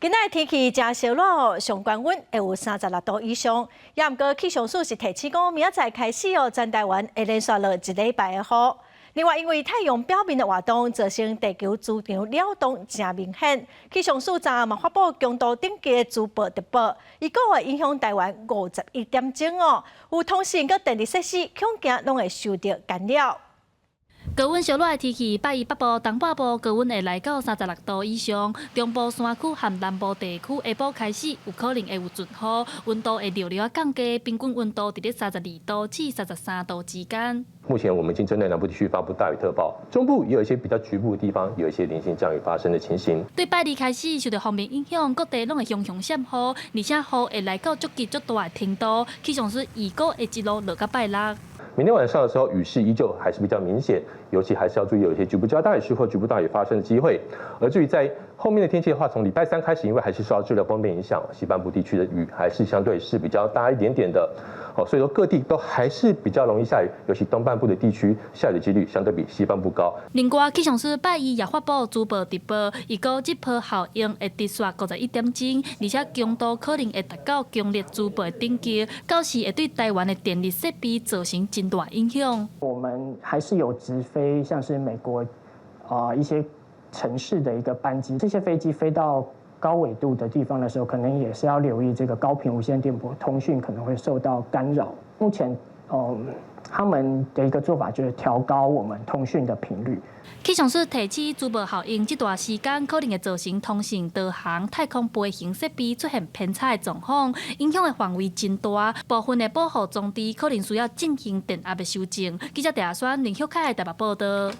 今仔天氣誠燒熱哦，上懸溫會有36度以上。也毋過氣象署是提醒講，明仔載開始哦，全台灣會連續落一禮拜的雨。另外，因為太陽表面的活動造成地球磁場擾動誠明顯，氣象署昨嘛發布強度等級的磁暴特報，預估會影響台灣51點鐘哦。有通信佮電力設施恐驚攏會受著干擾。高溫燒熱的天氣，拜一北部、東半部高溫會來到36度以上，中部山區和南部地區下晡開始有可能會有陣雨，溫度會略略降低，平均溫度佇咧32度至33度之間。目前我們已經針對南部地區發布大雨特報，中部也有一些比較局部的地方有一些零星降雨發生的情形。對拜二開始受著鋒面影響，各地攏會雄雄閃雨，而且雨會來到足急足大的程度，氣象署預估會一路落到拜六。明天晚上的時候，雨勢依舊還是比較明顯，尤其還是要注意有一些局部較大雨勢或局部大雨發生的機會。而至於在後面的天氣的話，從禮拜三開始，因為還是受到滯留鋒面影響，西半部地區的雨還是相對是比較大一點點的。好，所以說各地都還是比較容易下雨，尤其東半部的地區下雨的幾率相對比西半部高。另外，氣象署拜一也發布磁暴特報，預估這波效應會持續51點鐘，而且強度可能會達到強烈磁暴的等級，到時會對台灣的電力設備造成真大影響。我們還是有直飛，像是美國啊一些城市的一個班機，這些飛機飛到高緯度的地方的時候，可能也是要留意這個高頻無線電波通訊可能會受到干擾。目前，他們的一個做法就是調高我們通訊的頻率。氣象署提醒，磁暴效應這段時間可能會造成通信、導航、太空飛行設備出現偏差的狀況，影響的範圍真大，部分的保護裝置可能需要進行電壓的修正。記者鄭阿宣、林旭凱台北報道。